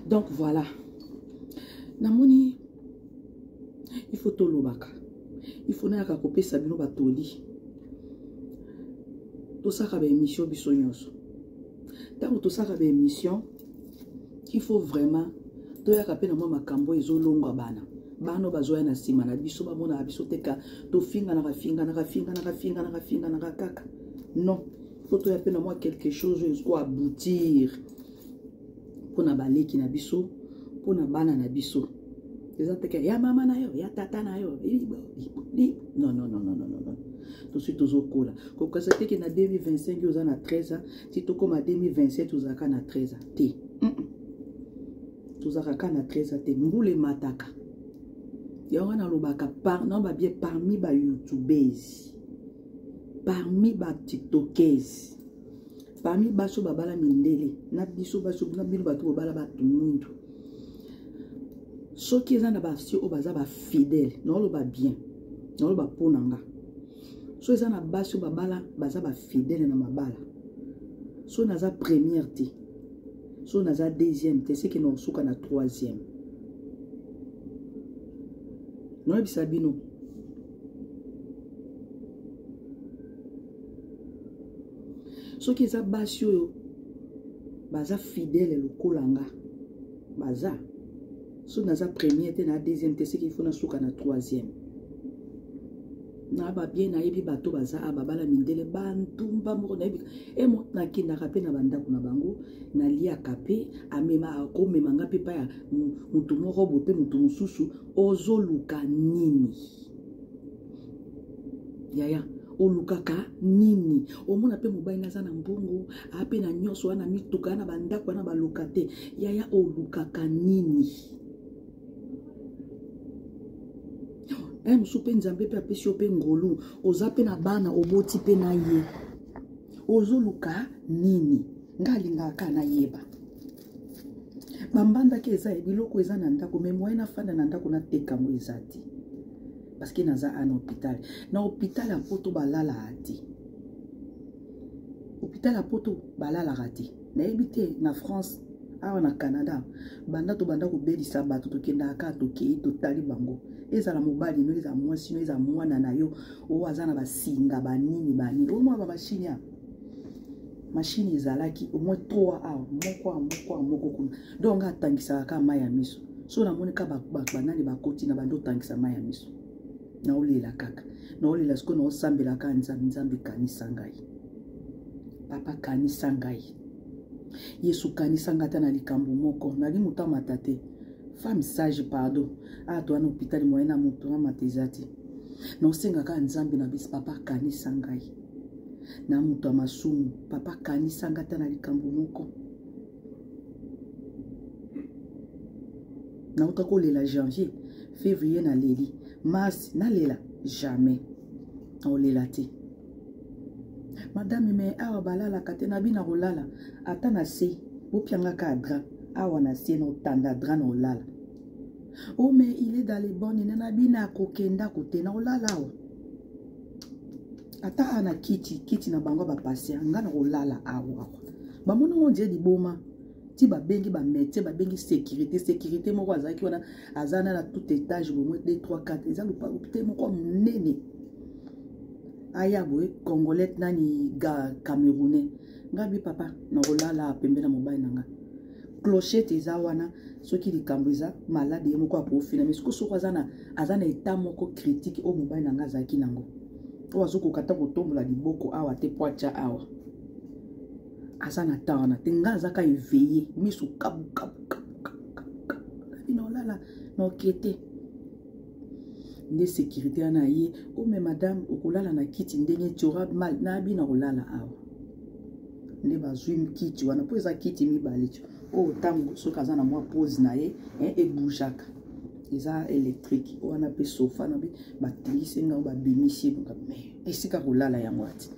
Donc voilà, namoni il faut tolobaka, il faut nayaka kopesa bino batoli. Tosaka ba émission biso nyonso. Ntango tosaka ba émission, il faut vraiment toyaka mpe na mwa makambo ezolongwa bana bana bazoya na nsima na biso, bamonaka biso te ka tofinganaka finganaka finganaka finganaka finganaka kaka. Non, faut toya mpe na mwa quelque chose oyo ezoko aboutir mpona baleki na biso, mpona bana na biso. Eza teke ya mama na yo, ya tata na yo, non, non, non, non, non, non. Tosi tozokola kokasa teke na 2025 oza na 13 ans, ti tokóma 2027 ozalaka na 13 ans te. Tozalaka kaka na 13 ans te, mbula emataka. Yango wana nalobaka par, na babie parmi ba youtubeurs, parmi ba tiktokers, parmi baso babala mindele na biso, baso na bino bato bobala bato mwindu, soki eza na basi oyo baza bafidèle, naoloba bien, naoloba mpo na nga, so eza na basi oyo babala baza bafidèle na mabala, so naza première te, so naza deuxième te, seke na osuka na troisième. Naoyebisa bino, soki eza basi oyo baza fidèle lokola nga baza, so naza premier te, na deuxième te, seke il faut nasuka na troisième. Na babien nayebi bato baza a babala mindele, bantumba moko nayebi emo, nakendaka mpe na bandako na bango, naliaka mpe, amema akomema nga mpe pa ya motu moko boye mpe motu mosusu. Ozoluka nini yaya? Olukaka nini? Omona mpe mobali naza na mbongo, ape na nyonso wana, mituka na bandako wana, baluka te. Yaya, olukaka nini? Eh, mosusu mpe Nzambe mpe apesi yo mpe ngolu, oza mpe na bana, oboti mpe na ye, ozoluka nini? Nga alingaka kaka nayeba bambandaki eza biloko eza na ndako, me moye nafanda na ndako natekango eza te, parce que naza ana hôpital. Na hôpital ya poto balalaka te, hôpital ya poto balalaka te. Nayebi te na France, awa na Canada, banda tobanda kobelisa bato, tokendaka kaka, tokei, totali bango, ezala mobali no, ezala mwasi no, ezala mwana na yo oyo aza na basinga banini banini, oyo mwa bamashine ya mashine ezalaki au moins 3 awa, moko awa, moko awa, moko kuna. Donc nga atangisaka kaka mai ya miso. So namoni kaka banani bakoti na bando, otangisa mai ya miso, naolela kaka, naolela. Sikoyo naosambela kaka Nzambe, Nzambe kanisa ngai, papa kanisa ngai, Yesu kanisa ngai ata na likambo moko. Nali moto amata te, femme sage, pardon. Awa toa na hôpital, moyen na moto amata eza te. Naosenga kaka Nzambe na biso, papa kanisa ngai na moto ya masumu, papa kanisa ngai ata na likambo moko. Nauta kolela janvier, février naleli, mars nalela, jamais naolela te. Madame, me awa balalaka te. Nabi na kolala ata na se, bopianga ka drap awa na se, na otanda drap, na olala. Oh, mais il est dans les bonnes. Nabi na kokenda kote, na olala awa ata awa na kiti, kiti na bango bapatient, nga na kolala awa. Awa bamoni ngo ndie liboma ti babengi bamédecin, babengi sécurité. Sécurité moko azalaki wana, aza na tout étage bomoi 2 3 4, eza hôpital moko ya monene. Aya boye, congolais nani ga camerounais. Nga bi papa, nakolala pembe na mobali na nga, clochette eza wana, soki likambo eza malade, ye moko akofina. Mais siko soki aza na état moko critique oyo mobali na nga azalaki nango, oyo azokoka ata kotombola liboko awa te po atya awa, aza na temps wana te. Nga azaka éveillé, miso kabu kabu kabu kabu kabu, bino olala na okete nde sécurité wana ye. O mais madame, okolala na kiti ndenge tu auras mal. Nabi na kolala awa nde bazwi kiti wana, mpo eza kiti mibale ti oyo ntango soki aza na mwa pose na ye ebougeaka, eza électrique wana. Mpe sofa na batingisi ngango, babimisi mais esika kolala yango ati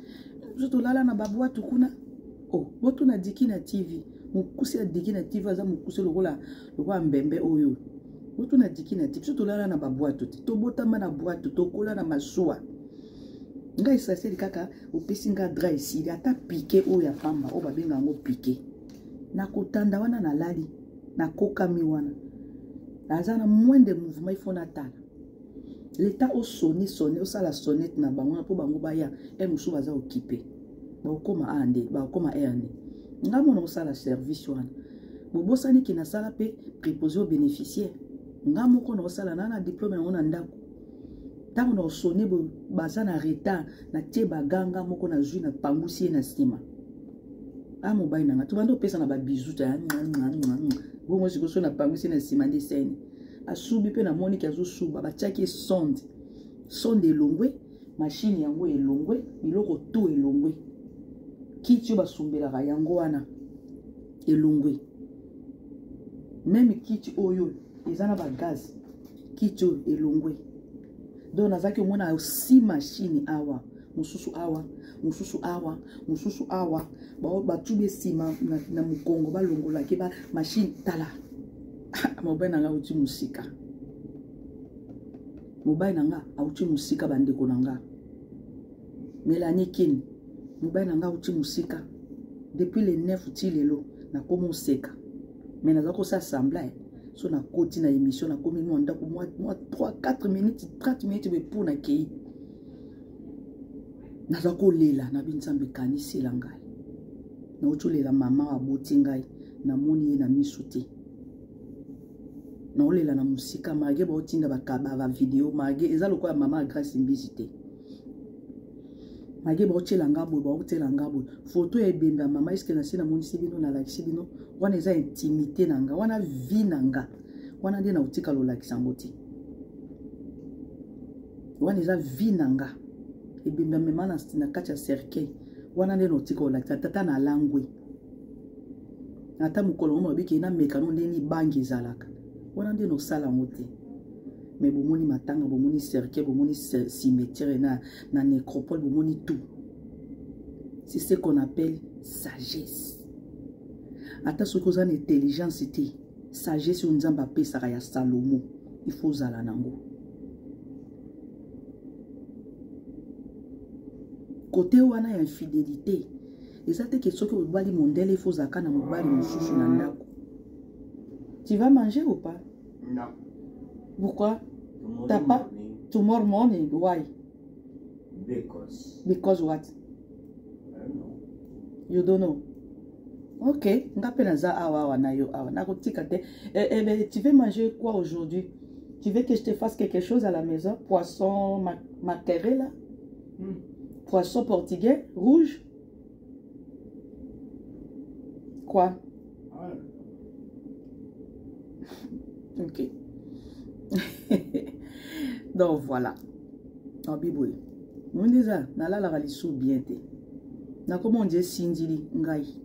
biso tolala na babwatu kuna. Oh, botuna Diki na TV, mokuse ya Diki na TV aza mokuse lokola lokola mbembe oyo. Botuna Diki na TV, biso tolala na babwatu te, tobotama na bwatu, tokola na masuwa. Ngai esaseli kaka opesi nga drap, esili, ata piquet oyo ya pamba oyo babenga yango piquet, nakotanda wana, nalali. Nakokami wana. Naza na moins de mouvement, il faut natala. L'État osoni soni, osala sonnette na bango mpo bango baya, e mosusu baza okipe. Bakokoma a nde, bakokoma air nde. Nga mona osala service wana. Bobosani ke nasala mpe préposé au bénéficiaire. Nga moko na osala na na diplôme yango na ndako. Ntango na osone baza na retard, natie baganga moko nazwi na pangusi ye na nsima. A mobali na nga tobanda opesa na babizu ta bongo sikoyo so napangusi na nsima nde sene asubi mpe namoniki azosuba, batiaki ye sonde, sonde elongwe, mashine yango elongwe, biloko to elongwe, kiti oyo basumbelaka yango wana elongwe, meme kiti oyo eza na bagaz, kiti oyo elongwe. Donc nazalaki omona si mashine awa, mosusu awa, mosusu awa, mosusu awa, batubi nsima na, na mokongo, balongolaki ba mashine. Tala, mobali na nga auti mosika, mobali na nga auti mosika, bandeko na nga. Melanie Kin, mobali na nga auti mosika depuis le 9 ti lelo nakomi oseka, mais naza kosala semblant. So nakoti na émission, nakomi mwa ndako mwa 3 4 minutes, 30 minutes boye mpo nakei, naza kolela na binzambe ekanisela ngai, nauti olela mama aboti ngai, namoni ye na miso te, naolela na mosika malgre baotinda bavideo, malgre eza lokola mama ya Grace Mbizi te, malgre baotiela nga boye, baotiela nga boye foto ya ebembe ya mama. Eske nasi namonisi bino, nalakisi bino? Wana eza intimité na nga, wana vie na nga, wana nde naotika lolakisa yango te. Wana eza vie na nga, ebembe ya mema na kati ya cercueil, wana nde naotika kolakisa. Tata na langwe ata mokolo ngo mabiki nameka no ndenge bangi ezalaka, wana nde nosala yango te. Mais bomoni matanga, bomoni cercueil, bomoni cimetière na nécropole, bomoni tout. C'est ce qu'on appelle sagesse. Ata soki oza na intelligence te, sagesse oyo Nzambe apesaka ya Salomo, il faut ozala nango. Kote wana ya infidélité eza te ke soki obali mondele, il faut ozalaka na mobali mosusu na ndako. Tu vas manger ou pas? Non. Pourquoi? Tomorrow T'as pas? morning. Tomorrow morning, why? Because. Because what? I don't know. You don't know. Ok, nga mpe naza awa awa na yo awa, nakotika te. Eh, eh, ben, tu veux manger quoi aujourd'hui? Tu veux que je te fasse quelque chose à la maison? Poisson ma maquerelle? Poisson portugais rouge? Quoi? I don't know. Ok. Donc voilà. Abi boye. Mondi eza nalalaka lisusu bien te. Nakoma ondie esindili ngai.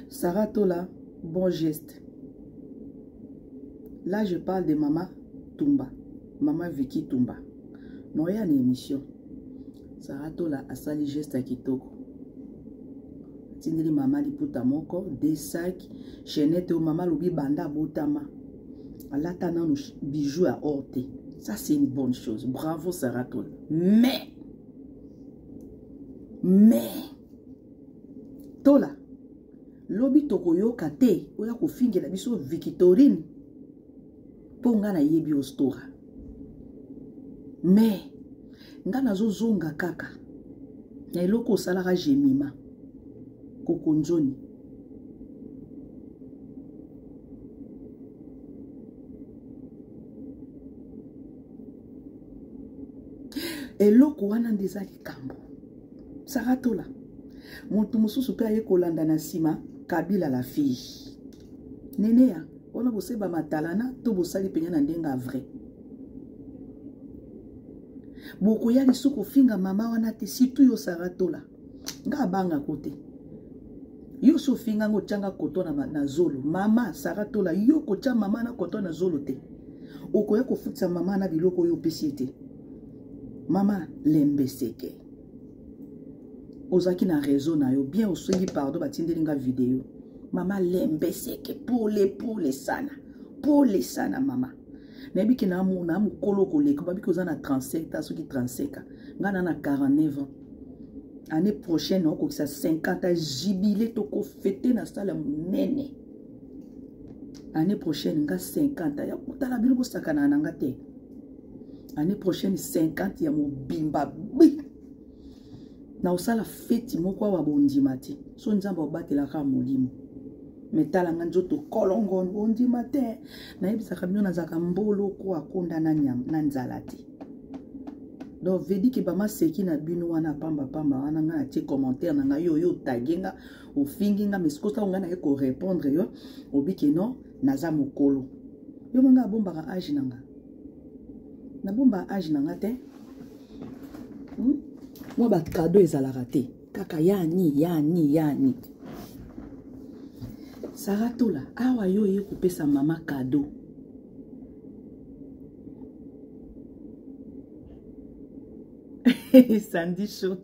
Sarah Tola, bon geste. Là, je parle de Mama Tumba, Mama Vicky Tumba. Noya na émission. Sarah Tola asali geste ya kitoko. Atindeli mama liputa moko, deux sacs, chaînette oyo mama alobi banda abotama. Alata nanu bijou ya or te. Ça, c'est une bonne chose. Bravo Sarah Tola. Mais Tola, lobi tokoyoka te oya kofingela biso Victorine mpo nga nayebi ostora. Mais nga nazozonga kaka na eloko osalaka Jemima kokonzoni. Eloko wana nde eza likambo. Sarah Tola, moto mosusu mpe aye kolanda na nsima Kabila la fille neneya wana, boseba matalana to bosali mpenza na ndenge ya vrai, bokoya lisusu kofinga mama wana te, surtout yo Sarah Tola. Nga abangako te. Yo so ofinga ngo, otyanga koto na zolo. Mama Sarah Tola, yo kotya mama na koto na zolo te. Okoya kofutisa mama na biloko oyo opesi ye te. Mama lembeseke, ozalaki na réseau na yo bien, osengi pardon, batindeli nga video. Mama lembeseke, pole pole sana, pole sana mama. Nayebi ke na mokolo koleka, babiki oza na 37, soki 35, nga na 49 ans. Année prochaine okokisa 50 ans, jubilé, tokofete na sala ya monene. Année prochaine nga 50 ans ya kotala bino, bosakana na nga te. Année prochaine 50 ya mobimba bi na osala feti moko awa, bondima te. So Nzambe obatelaka molimo, me tala nga nzoto kolongono, bondima te. Nayebisaka bino, nazalaka mboloko akonda na nzala te. Donc vedi ke bamaseki na bino wana pambapamba wana, ngai natie commentaire na ngai, yo oyo otage nga, ofingi nga, mais sikoyo ntango ngai naye korépondre yo, obike non, naza mokolo. Yo mo ngai abombaka age na nga, nabombaka age na nga te. Mwa bakado ezalaka te kaka yani yani yani. Sara Tola, awa yo oye kopesa mama kado. Sandi show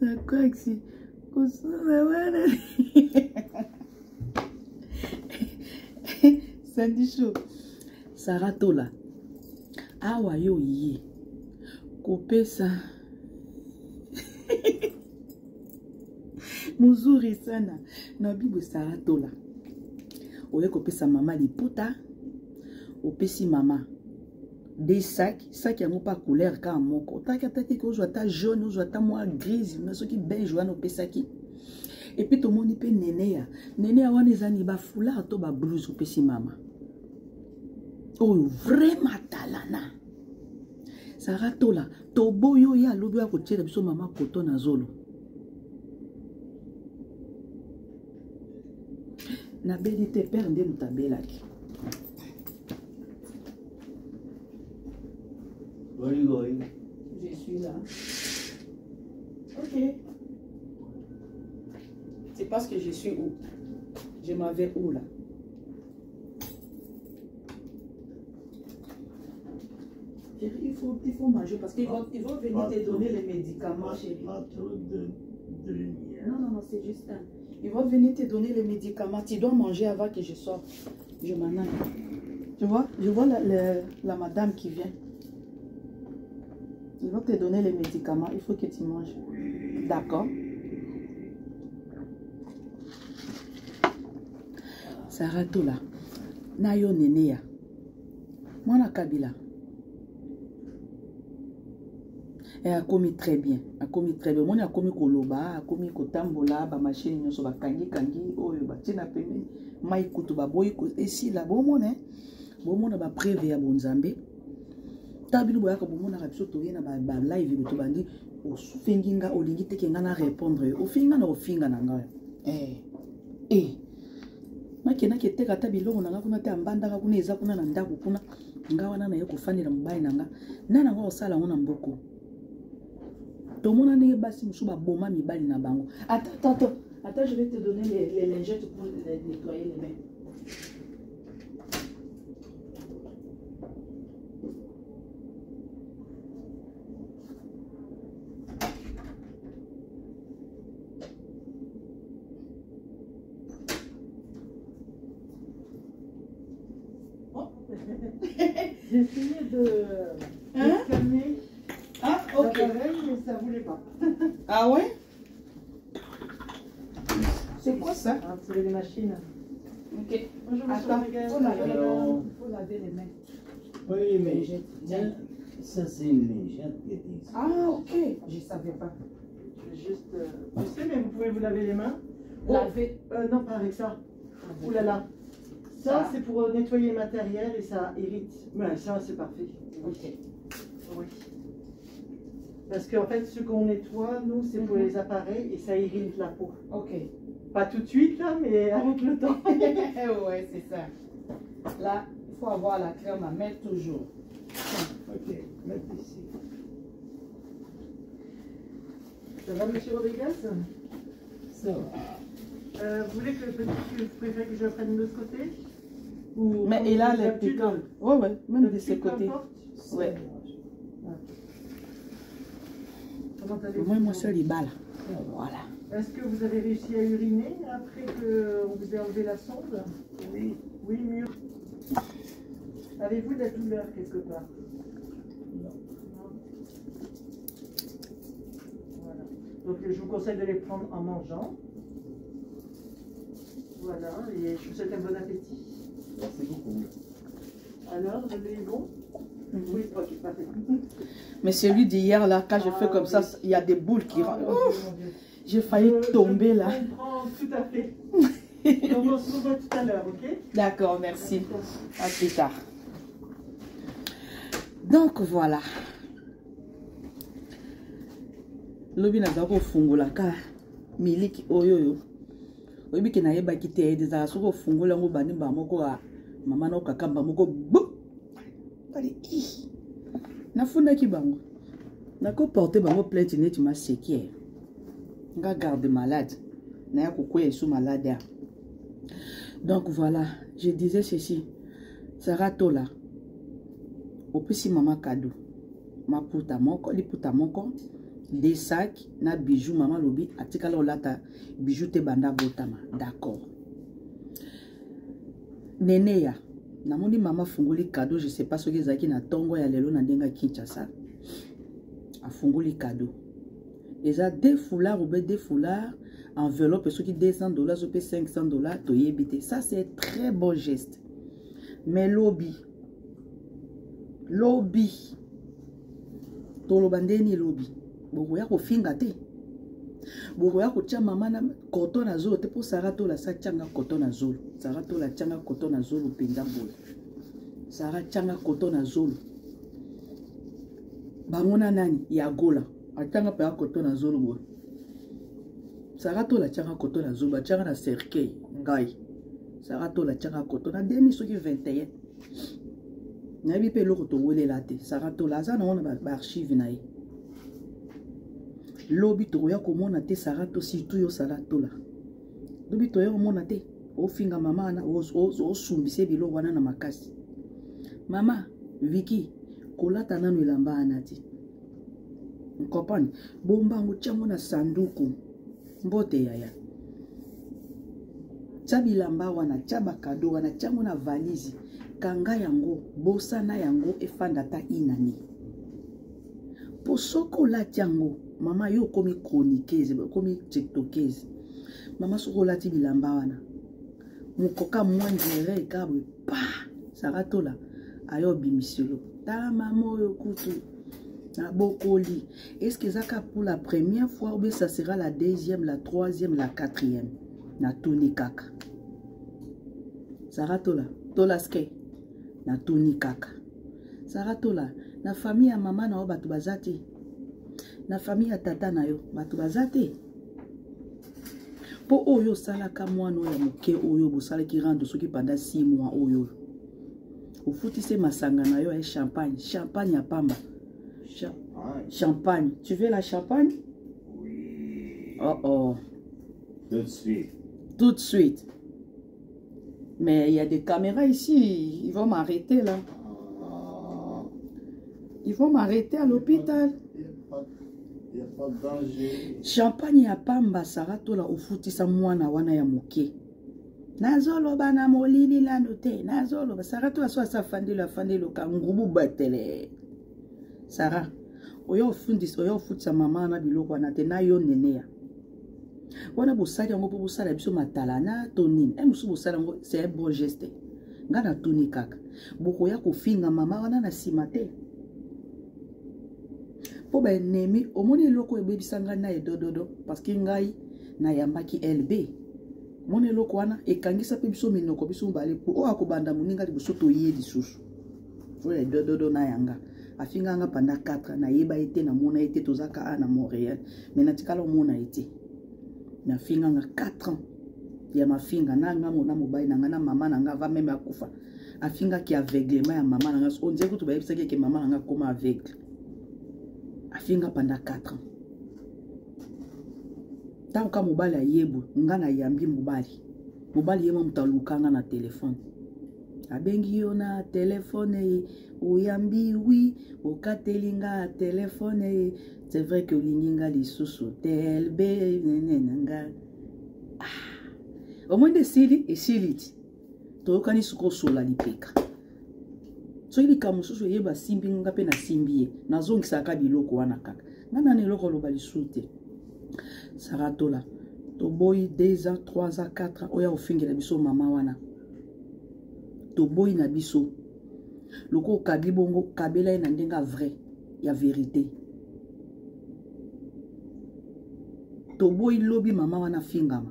nakwakisi kosala wana. Sandi show, Sara Tola, awa yo ye kopesa muzuri sana na bibo. Sara Tola, oye kopesa mama liputa, opesi mama des sacs, sac yango mpa couleur kaka moko. Otaki ataki kozwa ata jaune, ozwa ata mwa grise na soki beige wana opesaki. Et puis tomoni mpe neneya neneya wana eza ni bafoulard to bablouse opesi mama oyo vraiment talana. Sara Tola, toboyi oyo alobi oyo akotiela biso mama koto na zolo. Nabeli te, père nde moto abelaki. Where are you going? Je suis là. Ok. C'est parce que je suis où? Je m'en vais où là? Il faut manger parce qu'ils vont, ils vont venir te donner les médicaments, chérie. Pas trop de lumière. Non, non, non, c'est juste un. Ils vont venir te donner les médicaments. Tu dois manger avant que je sorte. Je m'en aille. Tu vois, je vois la madame qui vient. Ils vont te donner les médicaments. Il faut que tu manges. D'accord. Sarah Tola. Na yo neneya. Mwana Kabila. E akomi très bien, akomi très bien. Omoni, akomi koloba, akomi kotambola. Bamashine nyonso bakangikangi oyo batie na pembeni, mai kutu baboyi esila. Bomona, bomona bapreuve ya bonzambe. Ta bino boyaka, bomonaka biso toye na balive boto bandi. Ofingi nga, olingi teke nga na répondre yo. Ofingi nga na kofinga na ngai eh. Eh. Nakendaki eteka ata biloko na nga kuna te, ambandaka kuna, eza kuna na ndako kuna. Nga wana naye kofandela mobali na nga, nani yango kosala yango na mboko. Tomona ndenge basi mosusu baboma mibali na bango. Attends, attends, attends, attends, je vais te donner les lingettes pour nettoyer les mains. J'ai essayé de Hein? scanner Ah, ok. l'appareil, mais ça voulait pas. Ah ouais? C'est quoi ça? Ah, c'est les machines. Ok. Bonjour, monsieur Attends, Rodriguez. faut laver, Alors. faut laver les mains. Oui, mais Lingette. ça, ça, c'est une lingette qui est ici. Ah, ok. Je savais pas. Je vais juste. Je sais, mais vous pouvez vous laver les mains. Oh, Laver. Non, pas avec ça. Ouh là là. Ça, Ça. c'est pour nettoyer le matériel et ça irrite. Ouais, ça, c'est parfait. Ok. Oui. Parce qu'en fait, ce qu'on nettoie, nous, c'est pour les appareils et ça irrite la peau. Ok. Pas tout de suite, là, mais avec le temps. Ouais, c'est ça. Là, il faut avoir la crème à mettre toujours. Ok, mettre ici. Ça va, monsieur Rodriguez? Ça va. Vous voulez que, vous préférez que je le prenne de l'autre côté? Ou Mais comme il a les d'habitude? piquants. Ouais, même de ce Peu côté. importe. Ça Ouais. va. Comment allez-vous? Moi, moi, seul, il bat là. Voilà. Est-ce que vous avez réussi à uriner après qu'on vous ait enlevé la sonde? Oui. Oui, mieux. Avez-vous de la douleur quelque part? Non. Voilà. Donc je vous conseille de les prendre en mangeant. Voilà, et je vous souhaite un bon appétit. Merci beaucoup. Alors, le lait est bon? Oui, ok, parfait. Mais celui d'hier, là, quand je fais Ah, comme ça, oui. il y a des boules qui Ah, rentrent. mon Dieu, Ouf, mon Dieu. j'ai failli Je tomber là. comprends tout à fait. Donc on se revoit tout à l'heure, ok? D'accord, merci. À plus tard. Donc voilà. Lobi naza kofungola ka miliki oyo oyo. Oyebi ke nayebaki te ezala soki ofungola yango obandi mbala moko ya mama na okaka mbala moko bo. Bali i. Nafundaki bango. Nakoporte bango plainte neti maseki. Nga garde malade. Naya kokweya esu malade ya. Donc voilà, je disais ceci. Sarah Tola, opesi mama cadeau. Maputa moko, liputa moko, des sacs na bijoux mama lobi atikala olata bijoux te banda botama. D'accord. Neneya, namoni mama fungoli cadeau, je sais pas soki ezalaki na tongo ya lelo na ndenge ya Kinshasa. Afungoli cadeau. Eza deux foulards ou bien deux foulards, enveloppe soki 200 $ ou 500 $ toyebi te. Ça c'est très bon geste. Mais lobi, lobi, toloba ndeni lobi, bokoya kofinga te. Bokoya kotia mama na coton na zolo te po Sarah Tola sa tianga coton na zolo. Sarah Tola tianga coton na zolo mpenza boye. Sarah tianga coton na zolo. Bango na nani ya gola atianga mpe coton na zolo boye. Sarah Tola tianga coton na zolo, batianga na cercueil ngai. Sarah Tola tianga coton na 2000 soki 21. Nayebi mpe eloko towelela te. Sarah Tola aza nango na baarchive na ye. Lobi tokoya komona te Sarah to surtout yo Sarah Tola. Lobi toya komona te ofinga mama wana osumbise biloko wana na makasi. Mama Vicky kolata nanu elamba wana te. Comprendre? Bombango tiango na sanduku. Mbote yaya. Tia bilamba wana, tia bakado wana, tiango na valise. Kanga yango, bosana yango efanda ta inani. Po soko olati yango, mama yo okomi chroniqueuse, okomi tiktokeuse. Mama soko olati bilamba wana, mokoka moindre ekabwe pa Sarah Tola ayo bimiselo. Tala mama oyo kutu na bokoli. Est-ce que ezaka pour la première fois ou bien ça sera la deuxième, la troisième, la quatrième? Na tuni kaka. Sarah Tola, Tola ske. Na tuni kaka. Sarah Tola, na famille ya mama na yo bato baza te. Na famille ya tata na yo bato baza te. Po oyo osalaka mwana oyo ya moke oyo bosalaki rando soki pendant 6 mois oyo. Ofutise masanga na yo ya champagne, champagne ya pamba. Champagne. Tu veux la champagne? Oui. Oh oh. Tout de suite. Tout de suite. Mais il y a des caméras ici, ils vont m'arrêter là. Ils vont m'arrêter à l'hôpital. Il n'y a pas de danger. Champagne ya pamba Sarah Tola ofutisa mwana wana ya moke. Nazoloba na molili nanu te. Nazoloba Sarah Tola so asa fandelo afandelo ka ngubu batele. Sarah, oyo ofundisa oyo ofutisa mama na biloko wana te na yo nenea. Wana bosali yango mpo bosala biso matala na to nini? E mosusu bosala yango c'est un bon geste. Nga na tuni kaka. Bokoya kofinga mama wana na nsima te. Po ba ennemi omoni eloko ebebisa ngai na edododo parce que ngai nayambaki LB. Moni eloko wana ekangisa mpe biso minoko biso mibale po oyo akobanda moninga liboso toye lisusu. Oyo edododo na yanga. Afinga nga pendant 4 ans nayeba ye te namona ye te tozaka a na Montréal mais natikala omona ye te. Mais afinga nga 4 ans ya mafinga na nga mona mobali na nga na mama na nga va même akufa. Afingaki aveuglement ya mama na nga on dirait kutu bayebisaki ke mama na nga akoma aveugle. Afinga pendant 4 ans. Ntango ka mobali ayebwe nga nayambi mobali. Mobali ye mwa moto alukanga na telefone. Abengi yo na telefone oyambi wi okateli nga telefone c'est vrai que olingi nga lisusu telb nene na nga. Ah. Omoi nde esili esili ti toyokani sikoyo osola lipeka. Soki likambo mosusu eyeba asimbi nga mpe nasimbi ye nazongisaka biloko wana kaka nga nani eloko oloba lisusu te. Saratola toboyi 2 ans 3 ans 4 ans oya kofingela biso mama wana toboyi na biso lokola okabi bongo kabela ye na ndenge ya vrai ya verité toboyi lobi mama wana afingama.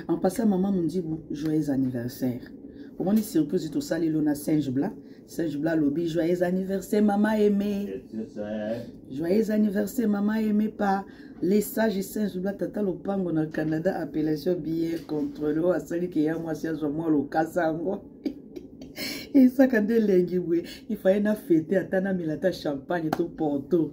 En passant, mama Mundibu, joyeux anniversaire. Omoni surprise tosali lo na Singe Blanc. Singe Blanc lobi joyeux anniversaire mama aimé. Joyeux anniversaire mama aimé par les sages Singe Blanc tata lopango na Canada appellation billet contrôle oyo asali ke ya mwasi azwa mwa lokasa yango. Esaka nde elengi boye ifaye na fete ata namela ata champagne to porto.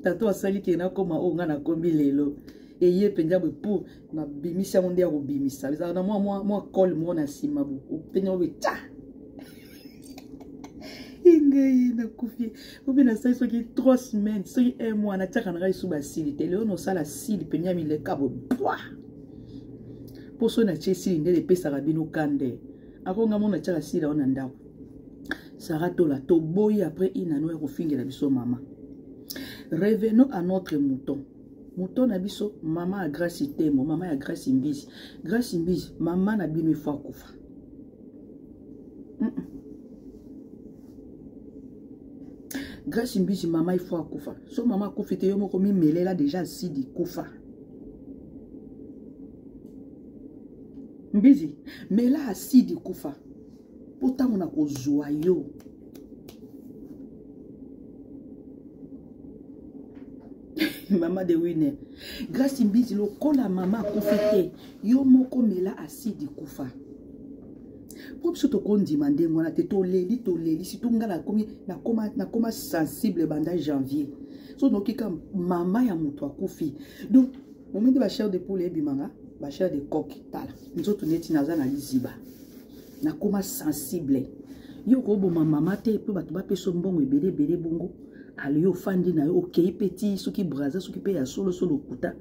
Tata asali ke nakoma oyo nga nakomi lelo. Eye mpenza boye pour nabimisi yango nde ya kobimisa ezalaka na mwa mwa cole moko na nsima bo openya boye ta ngai nakufi obe nasali soki 3 semaines soki 1 mois natiaka na ngai su basili te lelo nosala sili mpenza mileka boye bwa mpo soki natie sili nde epesaka bino kande akonga mo natiaka sili yango na ndako. Sarah Tola toboyi après inano ya kofingela biso mama. Revenons à notre mouton. Mouton na biso mama ya Grace Temo, mama ya Grace Mbizi. Grace Mbizi, mama na bino ifo akufa. Grace Mbizi mama ifo akufa. So mama akufi te yo moko mimelela déjà sidi kufa. Mbizi, mela asidi kufa. Po ntango na kozwa yo. Mama de winner. Grace Mbizi lokola mama akufi te, yo moko mela asidi kufa. Po biso tokondima ndenge wana te, toleli toleli surtout nga nakomi nakoma nakoma sensible banda janvier. So noki ka mama ya moto akufi. Donc moment ba chair de poule ebimanga, ba chair de coq tala. Nzoto neti naza na liziba. Nakoma sensible. Yo koboma mama te pe bato bapesa mbongo ebele ebele bongo. Ale yo ofandi na yo okei pe ti soki Brazza soki pe ya solo solo okuta.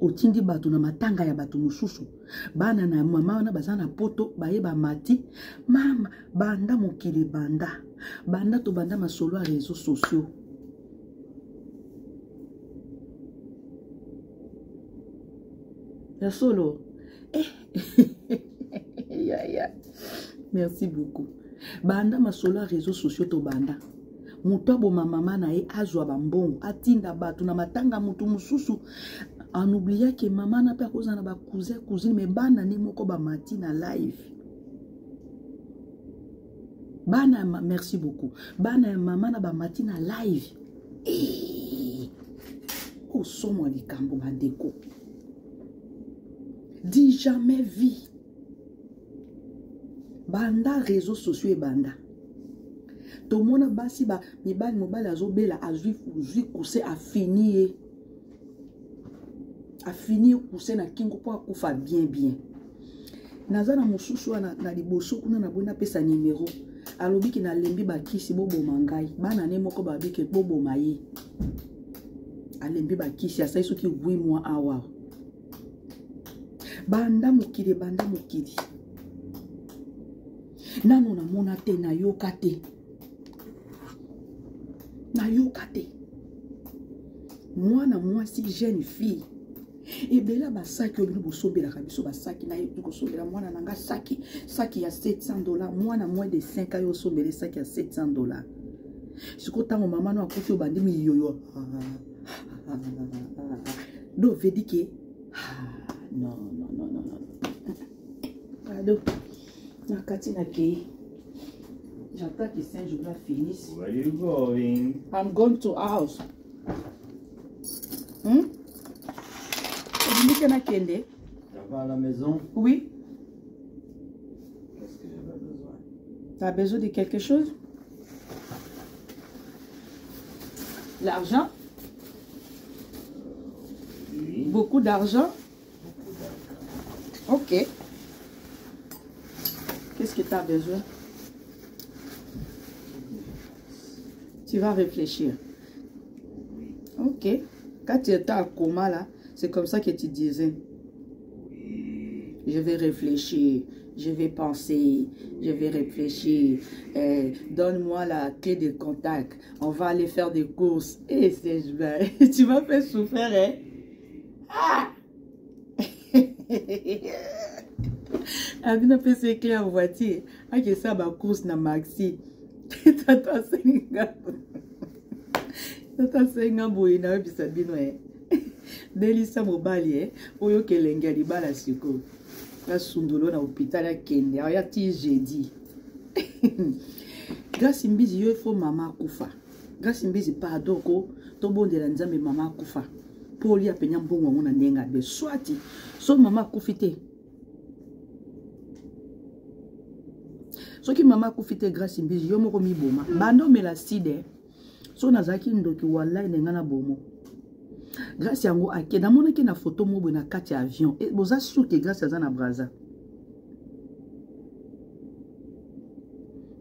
Otindi bato na matanga ya bato mosusu. Bana na mama wana baza na poto baye ba mati. Mama banda mokili banda. Banda to banda masolo ya réseaux sociaux. Ya solo. Eh. Ya ya. Merci beaucoup. Banda masolo ya réseaux sociaux to banda. Moto aboma mama na ye azwa ba mbongo atinda bato na matanga moto mosusu en oubliant que mama na pe akozala na ba cousin cousine mais bana ne moko ba mati na live. Bana ya ma, merci beaucoup. Bana ya mama na ba mati na live. Eh! Osomwa likambo bandeko. Dis jamais vie. Banda réseaux sociaux et banda. Tomona basi ba mibali mobali azobela azwi zwi kuse afini ye. Afini ye kuse na kingo po akufa bien bien. Naza na mosusu wana na liboso kuna na boyi napesa numéro. Alobi ki nalembi bakisi boboma ngai. Bana ne moko babi ke boboma ye. Alembi bakisi asali soki 8 mois awa. Banda mokili banda mokili. Nano namona te nayoka te. Nayoka te. Mwana mwasi jeune fille. Ebela basaki oyo bino bosombelaka biso basaki na ye kosombela mwana na nga saki, saki ya $700, mwana moins de 5 ans yo osombele saki ya $700. Siko tango mama no akufi obandi miyoyo. Donc veut dire que ah, non non non non non. Pardon. Na kati na kei. J'attends que Saint-Jour finisse. Where are you going? I'm going to house. Olingi na kende? Ça va à la maison? Oui. Qu'est-ce que j'avais besoin? T'as besoin de quelque chose? L'argent? Oui. Beaucoup d'argent? Beaucoup d'argent. Ok. Qu'est-ce que t'as besoin? Tu vas réfléchir. Oui. Ok. Quand tu étais à coma là, c'est comme ça que tu disais. Oui. Je vais réfléchir, je vais penser, je vais réfléchir. Eh, donne-moi la clé de contact. On va aller faire des courses. Eh, c'est tu m'as fait souffrir, hein? Ah! Abina pesa clé en voiture. Akesa ba course na maxi. Tata asenga. Tata asenga boye na yebisa bino eh. Delisa mobali eh. Oyo kelenge ya libala sikoyo. Asundolo na hôpital akende. Aya ti jeudi. Grace Mbizi yo faut mama akufa. Grace Mbizi pardon ko tobondela Nzambe mama akufa. Mpo olia penya mbongo yango na ndenge abe swati so mama akufi te soki mama akufi te Grace Mbizi yo moko miboma banda omela side so nazalaki ndoki wallahi na ngai na bomo Grace yango ake namonaki na foto moko boye na kati ya avion e, boza sur ke Grace aza na Brazza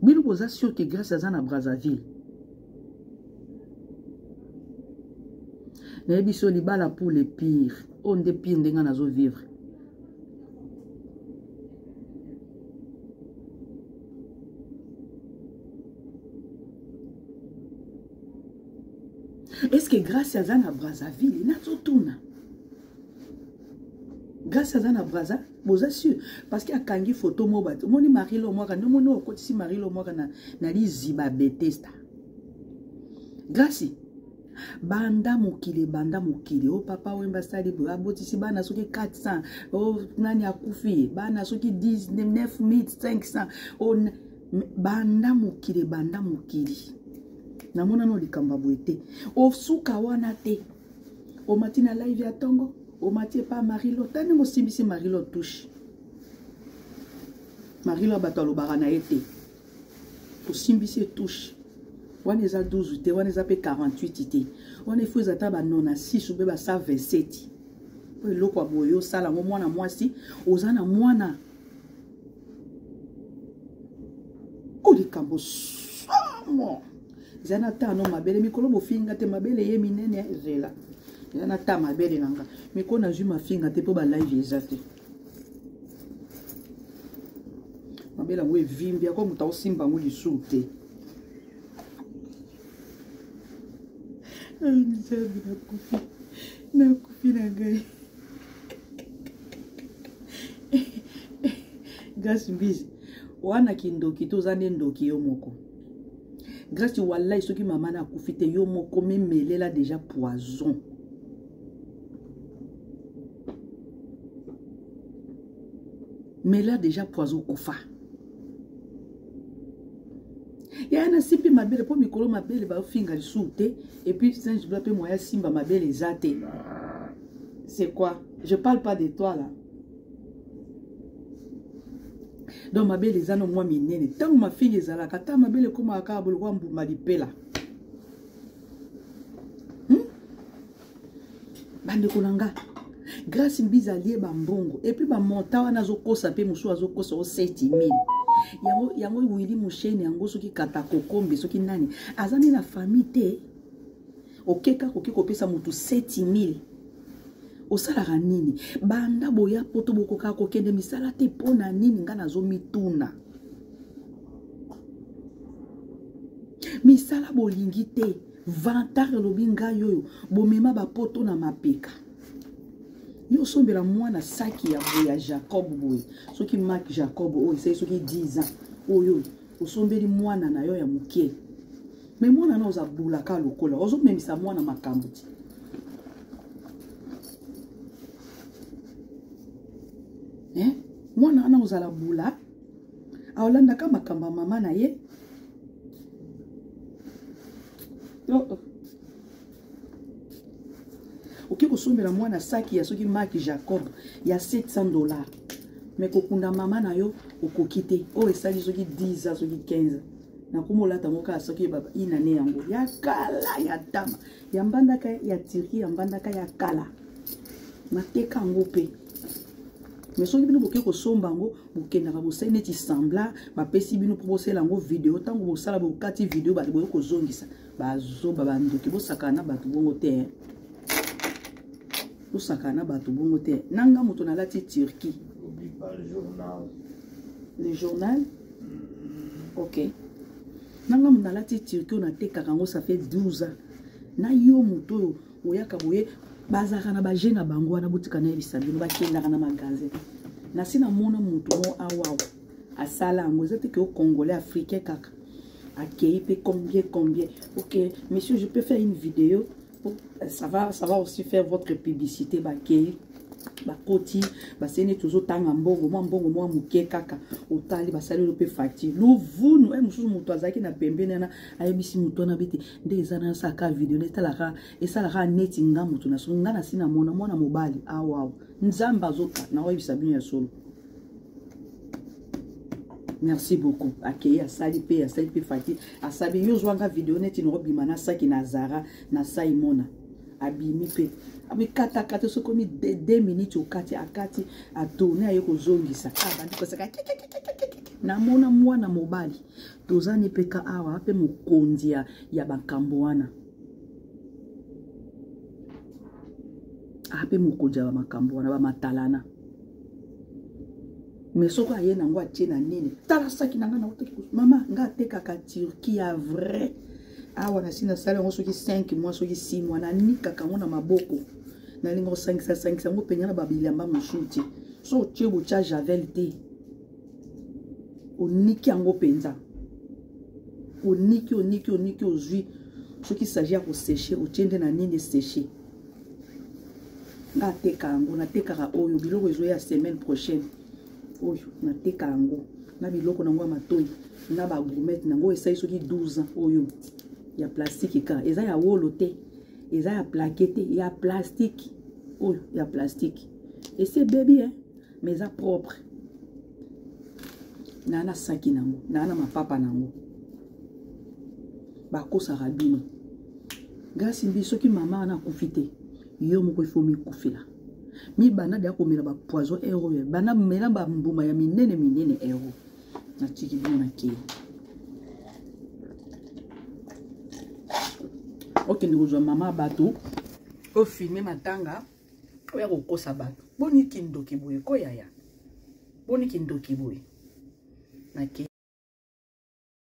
bino boza sur ke Grace aza na Brazzaville nayebi so libala pour le pire oyo nde pire ndenge nga nazo vivre est ce que Grace aza na Brazzaville nazotuna Grace aza na Brazza boza sûr parce que akangi photo moko bato omoni Marie Lomwaka nde omoni okotisi Marie Lomwaka na, na liziba Bethesda Grace banda mokili ebanda mokili o papa wemba asali boye abotisi bana soki 400 o nani akufi bana soki 10 9500 o banda mokili ebanda mokili namonano likambo ya boye te osuka wana te omati na live ya ntongo omati epa marilo ta ndenge osimbisi marilo touche marilo bato alobaka na ye te osimbisi ye touche wana eza 12 te wana eza mpe 48 te wana ifo eza ata ba 96 ube ba 127 mpo eloko ya boye osala yango mwana mwasi oza na mwana oyo likambo somo eza na tano mabele mikolo bofinga te mabele ye minene zela eza na ta mabele na nga mikolo nazwi mafinga te mpo balive eza te mabele yango evimbi yako moto aosimba yango lisusu te nzambe nakufi nakufi na ngai Grace Mbizi wana kindoki te oza nde ndoki yo moko Grace wallahi soki mama na akufi te yo moko mimelela deja poison mela deja poison okufa yaya nasimbi mabele mpo mikolo mabele bafinga lisusu te epuis saint jubla mpe moya simba mabele eza te c'est quoi je parle pas de toi là donc mabele eza no mwa minene ntango mafinga ezalaka ata mabele ekomaka kaka bolokwa mbuma lipela hmm? bandeko na nga Grace Mbizi alie bambongo epuis bamonta wana azokosa mpe mosusu azokosa o 7000 yango yango Willy Musheni yango soki katakokombe soki nani aza nde na famille te okeka koki kopesa motu 7000 osalaka nini banda boya poto bokokaka kokende misala te mpo na nini ngai nazomituna misala bolingi te vantard elobi ngai oyo bomema bapoto na mapeka yo osombela mwana saki ya boye ya jacob boye soki mak jacob oyo esali soki 10 ans oyo osombeli mwana na yo ya moke me mwana na oza bulaka lokola ozomemisa mwana makambo ti eh? mwana wana ozala bula aolandaka makambo ya mama na ye oh, oh. oke kosombela mwana saki ya soki mark jacob ya 700 dollars me kokunda mama na yo okoki te oyo esali soki 10 ans soki 15 nakoma olata yango kaka soki inane yango ya kala ya tama ya mbandaka ya turki ya mbandaka ya kala nateka yango mpe me soki bino boke kosomba yango bokendaka bosali neti sembla bapesi bino mpo bosala yango video ntango bosala bokati video bato boye kozongisa bazoba bandoki bosakana na bato bongo te bosakana na bato bongo te na nga moto nalati turquie. Pas le journal. Le journal? Ok. Nanga nalati turquie oyo natekaka yango ça fait 12 ans. Na yo moto oyo oyaka boye bazalaka na baje na bango wana botika nayebisa bino bakendaka na magasin. Nasi namona moto moko awa asala yango eza te ke o congolais africain kaka akei mpe combien combien. Ok monsieur, je peux faire une vidéo pour, ça va aussi faire votre publicité. Bakei bakoti baseni tozotanga mbongo mwa mbongo mwa moke kaka otali basali oyo mpe facture luvunu. E mosusu moto azalaki na pembeni wana ayebisi moto wana bete nde eza na asalaka video nde etalaka esalaka neti nga moto na solo nga nasi namona mwana mobali awawa nzambe azoka naoyebisa bino ya solo. Merci beaucoup. Akei asali mpe asali mpe facture asali yo zwanga video neti nakobima na saki na Zara na Saimona abimi mpe abikatakata soki omi 2 minutes okati akati atourne aye kozongisa abandi koseka. Namona mwana mobali tozani mpe ka awa mpe mokonzi ya, ya makambo wana ape mokonzi ya bamakambo wana bamatalana. Me soki aye nango atie na nini, tala saki na ngai nautaki mama ngai atekaka Turquie ya vrai awa nasi nasali yango soki 5 mois soki 6 mois nanikaka yango na maboko nalinga kosangisa sangisa yango mpenza na babilamba mosusu te. So otie botya javel te, oniki yango mpenza, oniki oniki oniki ozwi soki sagi ya koseche otie nde na nini eseche. Nga ateka yango natekaka oyo biloko ezoya semaine prochaine oyo nateka yango na biloko nango ya matoi na bagourmete nango esali soki 12 ans oyo ya plastique ka eza ya wolo te, eza ya plaqué te, ya plastique oyo ya plastique esi ebebi eh? Mais eza propre naa na saki nango naa na mapapa nango bakosaka bino. Grâce mbi soki mama wana akufi te, yo moko ifo mikufela mibanda deya komela bapoison ero oyo banda mela bambuma ya minene minene ero natiki bino na kei okende kozwa mama bato ofilme matanga oya kokosa bato. Boni kindoki boye koyaya, boni kindoki boye nakei.